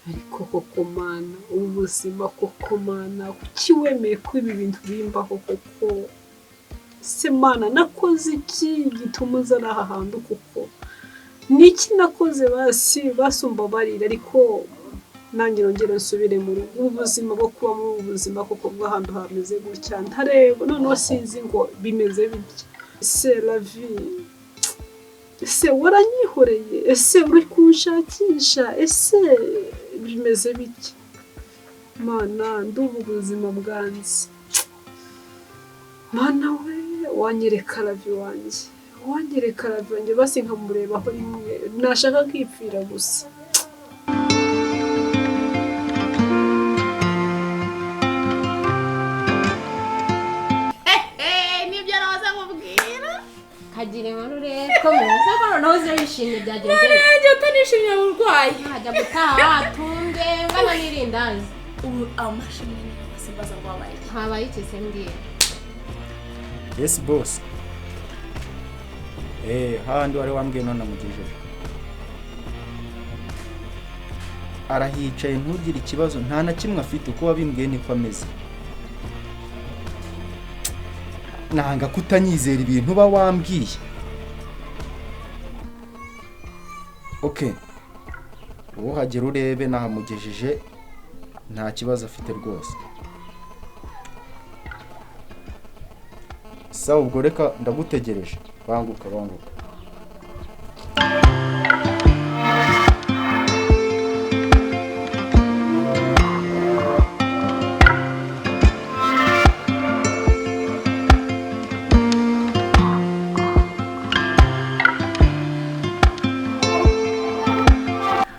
Ariko koko Mana, ubu buzima koko Mana, kuki wemeye ko ibi bintu bimbaho koko? Se Mana, nakoze iki gituma uzana aha hantu koko? Niki nakoze? Basi basi umbabarire, ariko nanjye nongere nsubire mu rugo. Ubu buzima bwo kuba muri ubu buzima koko bw'ahantu hameze gutya, ntareba noneho sinzi ngo bimeze bitya. Ese Ravi, ese waranyihoreye? Ese uri kunshakisha? Ese bimeze bitya? Mana, ndumva ubuzima bwanze. Mana we, wanyereka Ravi wanjye, wanyereka Ravi wanjye basi nkamurebaho rimwe, nashaka nkipfira gusa. Nibyo nahoze nkubwira. Kagira inkuru rero, komeza ko noneho uze wishimye, byagenze bite? Nanjye utanishimye uburwayi. Ntajya gutaha watunge ngana n'irindazi. Ubu amashimwe ni yose, mbaza ngo wabaye iki? Habaye iki se? Mbwira. Yes boss. Hahandi wari wambwiye none amugejeje. Arahicaye, ntugire ikibazo, nta na kimwe afite, uko wabimbwiye niko ameze. Nanga kutanyizera ibintu uba wambwiye. Okay. Uhagera urebe nahamugejeje, nta kibazo afite rwose. Sawa, ubwo reka ndagutegereje. Banguka banguka.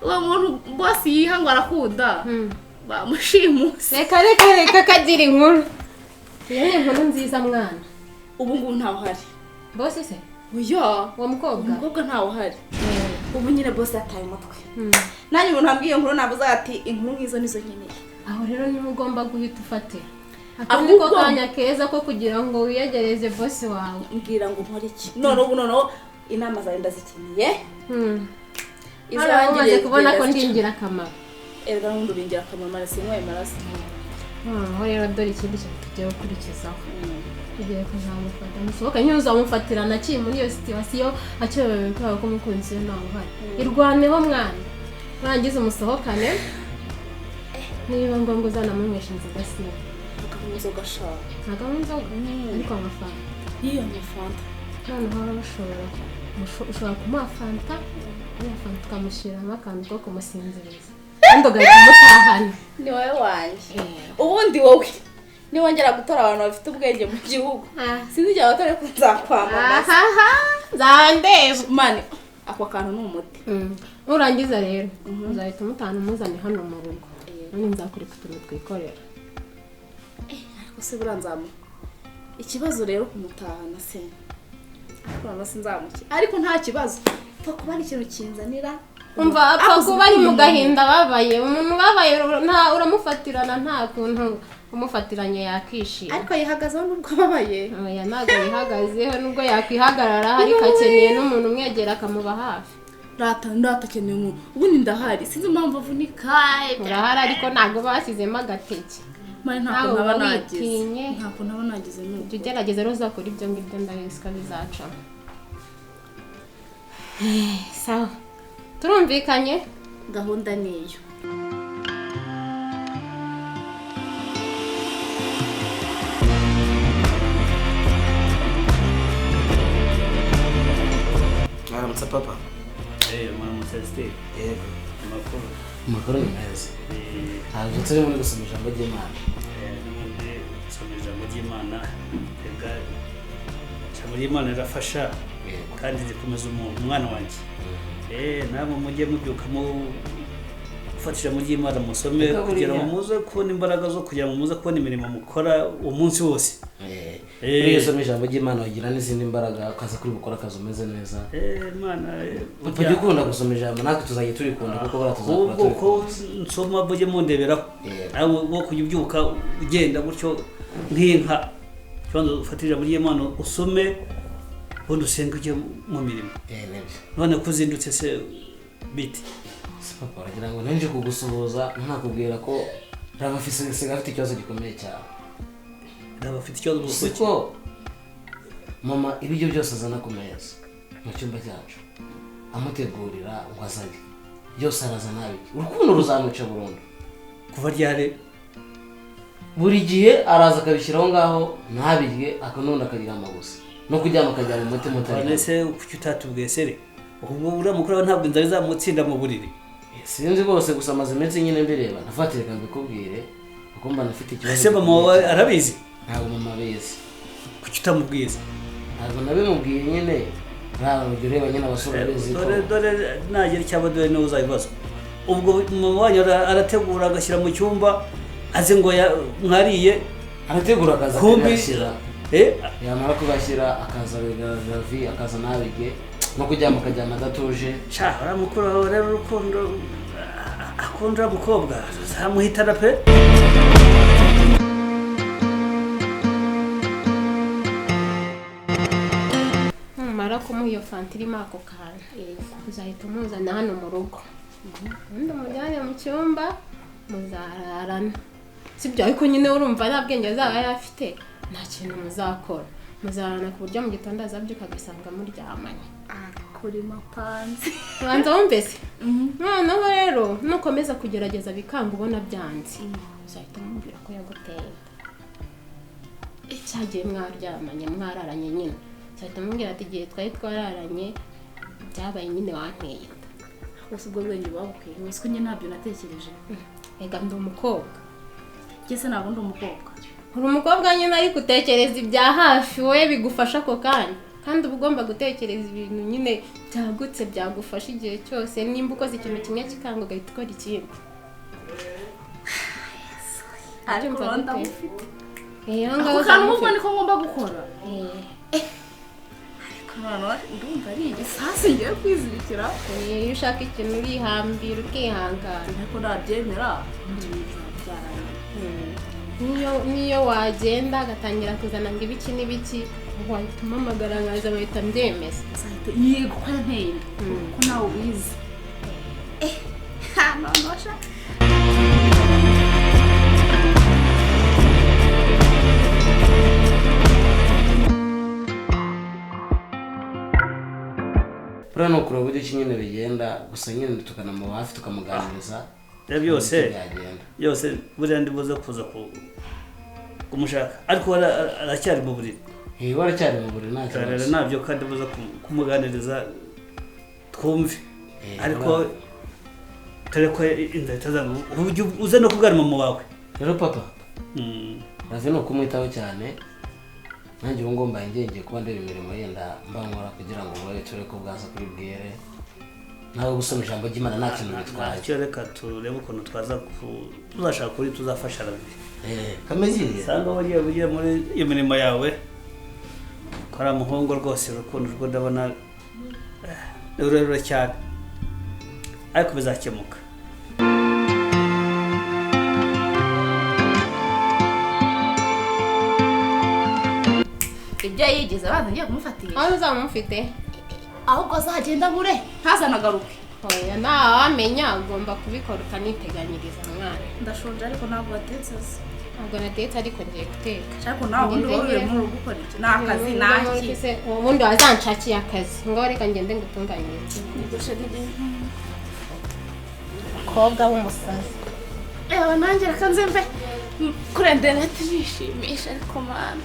Uwo muntu bose yiha ngo arakunda, bamushimuse. Reka reka reka, kagira inkuru. Iyo ni inkuru nziza mwana. Ubu ngubu ntawe uhari. Bosi se? Oya. Uwo mukobwa? Umukobwa ntawe uhari ubu nyine, bose yataye umutwe. Nanjye umuntu wambwiye inkuru nabuze ati inkuru nk'izo nizo nkeneye. Aho rero niba ugomba guhita ufatira ako niko Ahubwo- kanya keza ko kugira ngo wiyegereze bosi wawe. Mbwira ngo nkore iki none ubu? Noneho inama zawe ndazikeneye. Hano umaze Izangire kubona ko ndi zigenda zica. ingirakamaro. Erega n'ubundi uri ingirakamaro, mara sinyweye amaraso. Noneho rero dore ikindi kintu tugiye gukurikizaho. Tugiye kuzamufata musohoke nyine, uzamufatirana akiri muri iyo situation, akebewe kubera ko umukunzi we ntawe uhari. Irwaneho mwana, nurangiza umusohokane, niba ngombwa uzanamunywesha inzoga siwe. Akanywa inzoga ashaka. Ntabwo anywa inzoga, ariko amafaranga. Iyo amafanta. Noneho rero ushobora kumuha fanta, iriya fanta ukamushyiramo akantu ko kumusinziriza, kandi ugahita umutahana. Ni wowe wanjye. Ubundi wowe niwongera gutora abantu bafite ubwenge mu gihugu, sinzi igihe abatore ko nzakwamamaza. Ahaha, nzandeba. Mani, ako kantu ni umuti. Nurangiza rero uzahita umutahana, umuzane hano mu rugo, none nzakureka utuntu twikorera. Ariko se buriya nzamuha ikibazo rero kumutahana se? Ariko noneho sinzamuke, ariko nta kibazo, pfa kuba ari ikintu kinzanira. Umva, apfa Akuze kuba ari mu umuntu. gahinda ababaye. Umuntu ubabaye nta uramufatirana, nta kuntu umufatiranye yakishima. Ariko yihagazeho nubwo ababaye. Oya, ntabwo yihagazeho, nubwo yakwihagarara ariko akeneye n'umuntu umwegera akamuba hafi. Rata ndatakeneye umuntu, ubundi ndahari, sinzi impamvu avunika. Urahari ariko ntabwo bashyizemo agateke. Mani, Nawe ntako ntaba uba nagize. witinye. Ntako ntaba nagize nuko. Jya ugerageza rero uzakora ibyo ngibyo, ndabizi ko bizacamo. Sawa, turumvikanye. Gahunda niyo. Mwaramutse papa. Mwaramutse Steve. Yego. Amakuru? Amakuru ni meza. Ntabwo turi muri gusoma ijambo ry'Imana. N'ubundi gusoma ijambo ry'Imana, rega ijambo ry'Imana rirafasha kandi rikomeza umuntu, umwana wanjye. Namwe mujye mubyuka mu gufata ijambo ry'Imana musome Reka kugira ngo buriya. muze kubona imbaraga zo kugira ngo muze kubona imirimo mukora umunsi wose. Buriya usoma ijambo ry'Imana ugira n'izindi mbaraga, ukaza kuri bukora akazi umeze neza. Imana, Papa, jya ukunda gusoma ijambo, natwe tuzajya turikunda kuko buriya tuzakura ahubwo ko turikunda. nsoma mujye mundeberaho. Nawe wo kujya ubyuka ugenda gutyo nk'inka, ikibanza ufate ijambo ry'Imana usome, ubundi usenge ujye mu mirimo. Nibyo. None ko uzindutse se bite? Se papa uragira ngo nanje kugusuhuza ntakubwira ko Rava afite ikibazo gikomeye cyane. Rava afite ikibazo gusa ko mama ibiryo byose azana ku meza mu cyumba cyacu amutegurira ngo azajye byose araza nabi, urukundo ruzamuca burundu. Kuva ryari? Buri gihe araza akabishyiraho ngaho ntabirye, akanone akaryama gusa no kuryama akaryama umutima utari. None se kuki utatubwiye sere? Ubwo uriya mukuru wawe ntabwo inzara izamutsinda mu buriri. Sinzi rwose, gusa amaze iminsi nyine mbireba nafatire reka mbikubwire kuko mba nafite ikibazo. Ese mama wawe arabizi? Ntabwo mama abizi. Kuki utamubwiye? Ntabwo nabimubwiye nyine, ntabwo ureba nyine abasore babizi ko dore nagera cyangwa dore niwe uzabibazwa. Ubwo mama wanyu arategura agashyira mu cyumba azi ngo mwariye, arategura akaza akabashyira, yamara kubashyira akaza Ravi akaza nabige no kuryama akaryama adatuje. Sha uriya mukuru wawe rero urukundo akunda uriya mukobwa ruzamuhitana pe. Numara kumuha iyo fanta irimo ako kantu uzahita umuzana hano mu rugo, ubundi umujyane mu cyumba muzararana. Sibyo ariko nyine urumva nta bwenge azaba yafite, nta kintu muzakora, muzararana ku buryo mu gitondo azabyuka agasanga muryamanye. Kuri mapanzi banza wumvese. Noneho rero nukomeza kugerageza bikanga ubona byanze, uzahita umubwira ko yaguteye inda. Cyagiye mwaryamanye mwararanye nyine, uzahita umubwira ati igihe twari twararanye byabaye nyine wanteye inda. Gusa ubwo bwenge babukwiye, gusa njye ntabyo natekereje. Ega ndi umukobwa. Njye se ntabwo ndi umukobwa. Uri umukobwa nyine ariko utekereza ibya hafi wowe bigufasha ako kanya, kandi uba ugomba gutekereza ibintu nyine byagutse byagufasha igihe cyose. Nimba ukoze ikintu kimwe kikanga ugahita ukora ikindi. Ariko ndamufite. Ako kantu ubwo niko ngomba gukora. Ariko noneho ndumva ari igisasu ngiye kwizirikira. Iyo ushaka ikintu urihambira ukihangana. Ariko nabyemera niyo wagenda agatangira kuzana ngo ibiki n'ibiki, wahita umpamagara nkaza bahita mbyemeza. Yego ko yanteye inda kuko nawe ubizi. Noneho sha buriya ni ukureba uburyo ki nyine bigenda, gusa nyine tukanamuba hafi tukamuganiriza byose byose. Buriya ndibuze kuza kumushaka ariko aracyari mu buriri. Waracyari mu buriri nta kibazo nabyo, kandi buza kumuganiriza twumve. Ariko dore ko inda itazanga uze no kuganira mama wawe. Rero papa Ravi ni ukumwitaho cyane, nanjye ubu ngomba ngiye kuba ndeba imirimo yenda mba nkora kugira ngo wowe ture ko bwaza kuri bwere. Nawe gusoma ijambo ry'Imana nta kintu bitwaye. Icyo reka turebe ukuntu twaza tuzashaka kuri tuzafasha Ravi. Kameze sanga wariye bugiye muri iyo mirimo yawe. Kora muhungu rwose urukundo rwo ndabona rurerure cyane, ariko bizakemuka. Ibyo yigeze abanza ngiye kumufatira. Aho uzamufite ahubwo azagenda bure ntazanagaruke. Oya ntawamenya, ugomba kubikora ukaniteganyiriza mwana. Ndashonje ariko ntabwo watetse se. Ntabwo natetse ariko ngiye guteka. Ariko nawe ubundi wowe muri gukora iki? Ni akazi naki? Ubundi wazanshakiye akazi. Ngaho reka ngende ngutunganyirize. Umukobwa w'umusazi. Ewe nanjye reka nze mbe kuri interineti nishimisha ariko mana.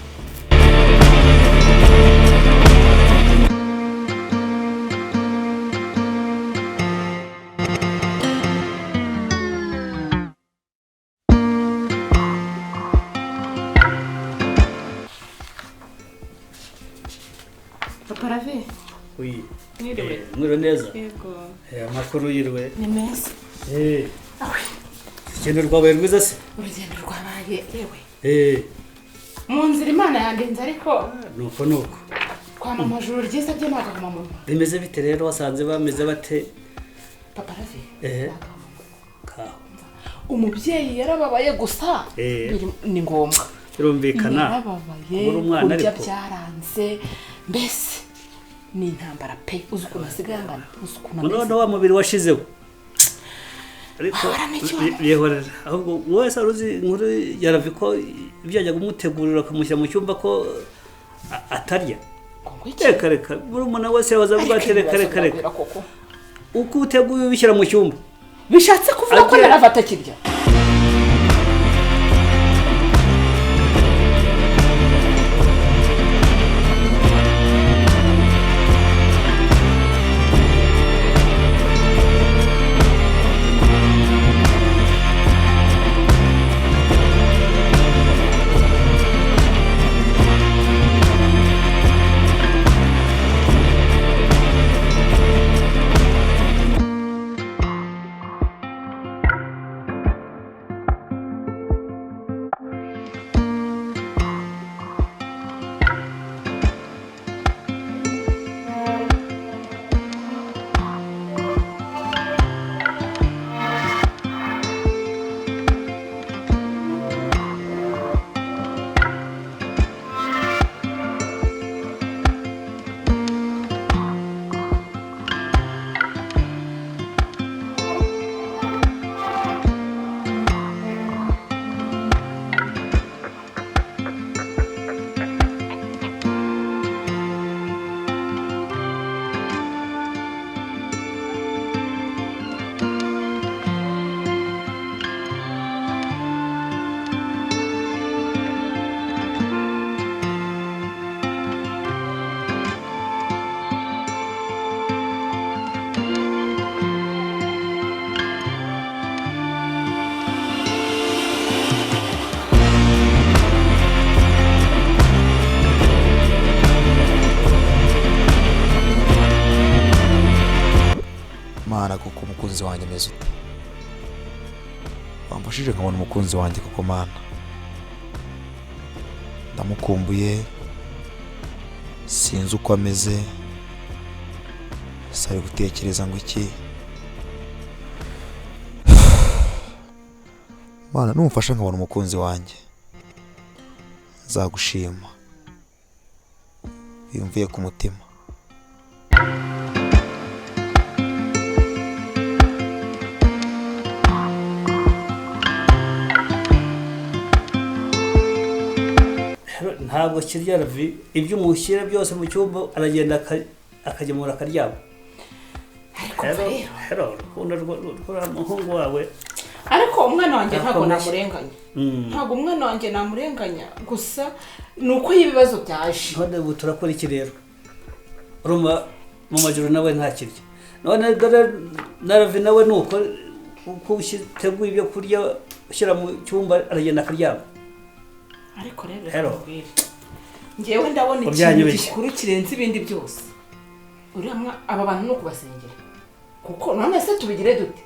Papa Ravi. Oui. Mwiriwe. Mwiriwe neza. Yego. Amakuru yiriwe. Ni meza. Urugendo rwabaye rwiza se? Urugendo rwabaye yewe. Mu nzira Imana yandinze ariko. Nuko nuko. Kwa mama juru ryiza bye nagahoma mu. Bimeze bite rero wasanze bameze bate? Papa Ravi. Kaho. Umubyeyi yarababaye gusa. Ni ngombwa. Birumvikana. Yarababaye. Kurya byaranze. Mbese ni intambara pe, uzi ukuntu asigaye angana, uzi ukuntu ameze. None wa mubiri washizeho. Ariko bihorera ahubwo wowe se uzi inkuru ya Ravi ko ibyo yajyaga umutegurira akamushyira mu cyumba ko atarya. Reka reka murumuna wese yahoze avuga ati reka reka reka uko uteguye ubishyira mu cyumba bishatse kuvuga ko na Ravi atakirya. Mana kuko umukunzi wanjye ameze ute, wamfashije nkabona umukunzi wanjye koko Mana, ndamukumbuye sinzi uko ameze, sari gutekereza ngo iki. Mana numfasha nkabona umukunzi wanjye nzagushima bimvuye ku mutima. Ntabwo kirya Ravi ibyo umushyira byose mu cyumba aragenda akagemura akaryama. Ariko urukundo rw'umuhungu wawe. Ariko umwana wanjye ntabwo namurenganya. Ntabwo umwana wanjye namurenganya gusa ni uko ibibazo byaje. None ubu turakora iki rero? Urumva mu majoro nawe ntakirya. None dore na Ravi nawe nuko uko uteguye ibyo kurya ushyira mu cyumba aragenda akaryama. Ariko rero ngewe ndabona ikintu gikuru kirenze ibindi byose uriya aba bantu no kubasengera kuko none se tubigire dute?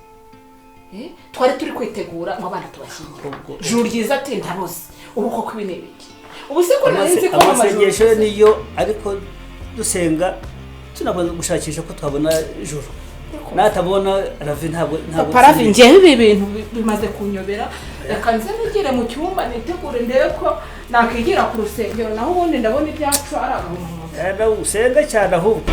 Twari turi kwitegura ngo abana tubashyingire juru ryiza ati ndaboze ubu koko ibi ni ibiki? Ubu se ko nari nzi ko amasengesho niyo ariko dusenga tunabanza gushakisha ko twabona juru natabona Ravi ntabwo Ravi ngewe ibi bintu bimaze kunyobera. Reka nze nigire mu cyumba nitegure ndebe ko nakigira ku rusengero naho ubundi ndabona ibyacu ari agahomamunwa. Usenga cyane ahubwo.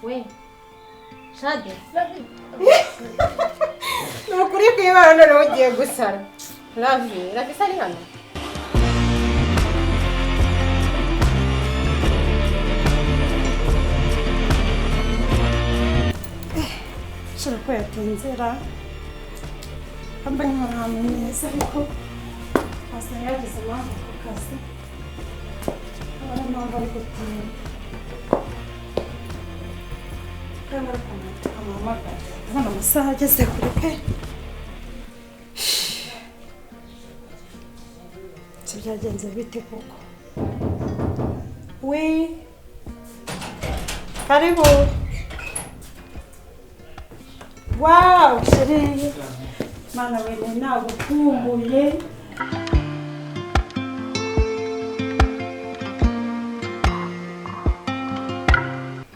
We Shade ni ukuri kw'Imana noneho ugiye gusara. Ravi, Ravi se ari hano? Shira ko yatinzira. Mba nkora ahantu neza ariko wasanga yagize impamvu ku kazi. Aba ari impamvu ari gutinda. Kandi ariko amuhamagara. Ndabona amasaha ageze kure pe. Si byagenze bite koko? Oui. Karibu. Wow, chérie. Mana we nagukumbuye.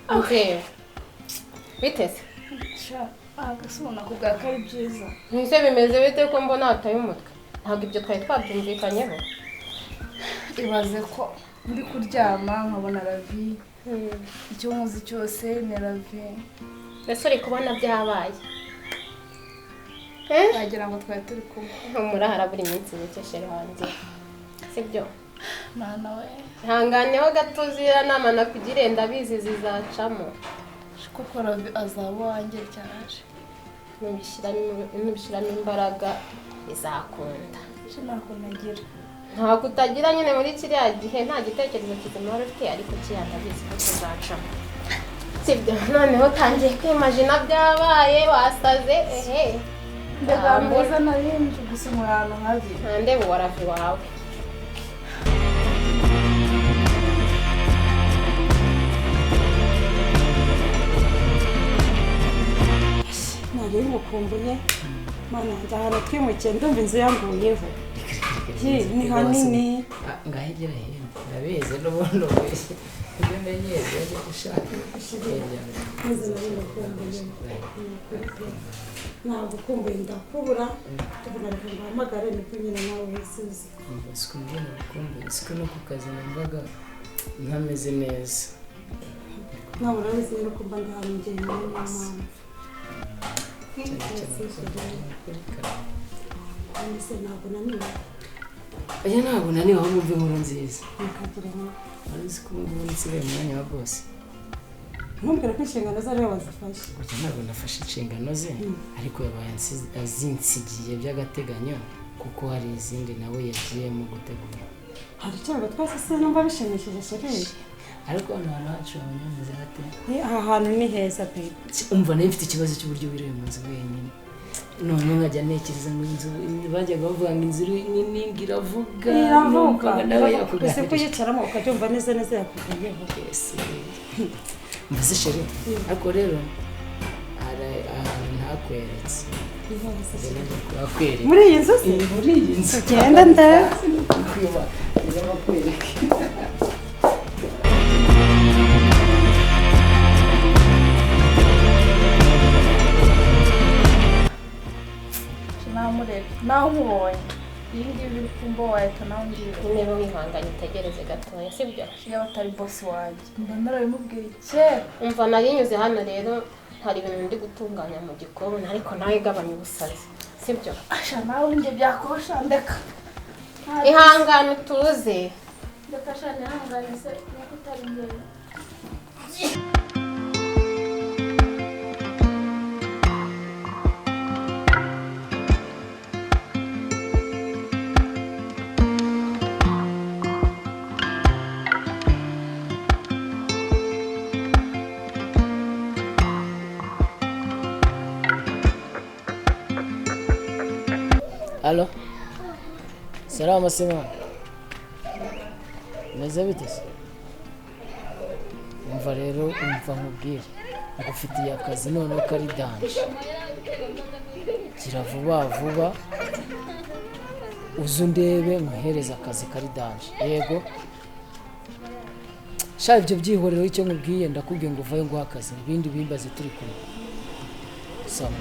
Okay. Biteze. Sha, agasubona kubwa ko ari byiza. Nise bimeze bite ko mbona hataye umutwe? Ntabwo ibyo twari twabyumvikanyeho. Ibaze ko ndi kuryama nkabona Ravi. Icyo nkoze cyose ni Ravi. Ese uri kubona byabaye? Wagira ngo twari turi kumwe. Humura harabura iminsi mike chérie wanjye. Sibyo? Mana we. Hanganeho gatuzira nama nakugire ndabizi zizacamo. Kuko Ravi azaba wanjye cyane. Nubishyiramo imbaraga izakunda. Ntabwo nagira. Ntabwo utagira nyine muri kiriya gihe nta gitekerezo kizima wari ufite ariko kiriya ndabizi ko kizacamo. Sibyo? Noneho utangiye kwimajina byabaye wasaze ehe. Mbega mwiza narinje gusa ahantu habi. Ndeba uwa Ravi wawe. Nari ngukumbuye. Mana yanjye ahantu twimukiye ndumva inzu yanguyeho. Ni hanini. Ngahegera hino. Ndabizi n'ubundi ibyo menyereye byo gushaka. Nzi nari ngukumbuye. Nagukumbuye ndakubura. Tuvuga reka nguhamagare nibwo nyine nawe wisubiza. Siko mbona ngukumbuye, siko no ku kazi numvaga ntameze neza. Nawe urabizi nyine ko mba ndi hano njyenyine niyo mpamvu. Ntabwo naniwe. Oya ntabwo naniwe aho numva inkuru nziza. Wari uzi ko ubu ngubu nsigaye mu mwanya wa bose. Ntumbwire ko inshingano ze ariwe wazifashe. Oya ntabwo nafashe inshingano ze ariko yabaye azinsigiye by'agateganyo kuko hari izindi nawe yagiyemo gutegura. Hari icyo twese se numva bishimishije chérie. Ariko hano hantu hacu abanyameze hate? Aha hantu ni heza pe. Umva nayo mfite ikibazo cy'uburyo wiriwe mu nzu wenyine. None nkajya ntekereza ngo inzu bajyaga bavuga ngo inzu nini iravuga. Iravuga. Nawe yakuganirije. Ese kuyicaramo ukabyumva neza neza yakuvuyeho. Mbaze chérie. Ariko rero hari ahantu ntakweretse. Muri iyi nzu se? Muri iyi nzu. Tugenda ndebe. Bakwereke. Naho nkubonye iyi ngiyi iri kumbo wahita nawe ngiye. Niba wihanganye utegereze gatoya sibyo? Niba atari bosi wanjye mba narabimubwiye kera. Umva narinyuze hano rero hari ibintu ndi gutunganya mu gikoni ariko nawe gabanya ubusazi sibyo? Asha nawe njye byakosha ndeka. Ihangane utuze. Ndeka sha nihangane se nuko utari njyewe. Alo. Salama Simon. Meze bite se? Umva rero umva nkubwire. Ngufitiye akazi noneho kari danje. Gira vuba vuba uze undebe nkuhereze akazi kari danje. Yego. Sha ibyo byihorero icyo nkubwiye ndakubwiye ngo uvayo nguha akazi ibindi bimbaze turi kumwe. Sawa.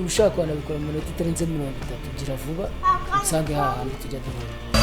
Ushaka wanabikora mu minota itarenze 30 gira vuba usange hahandi tujya duhura.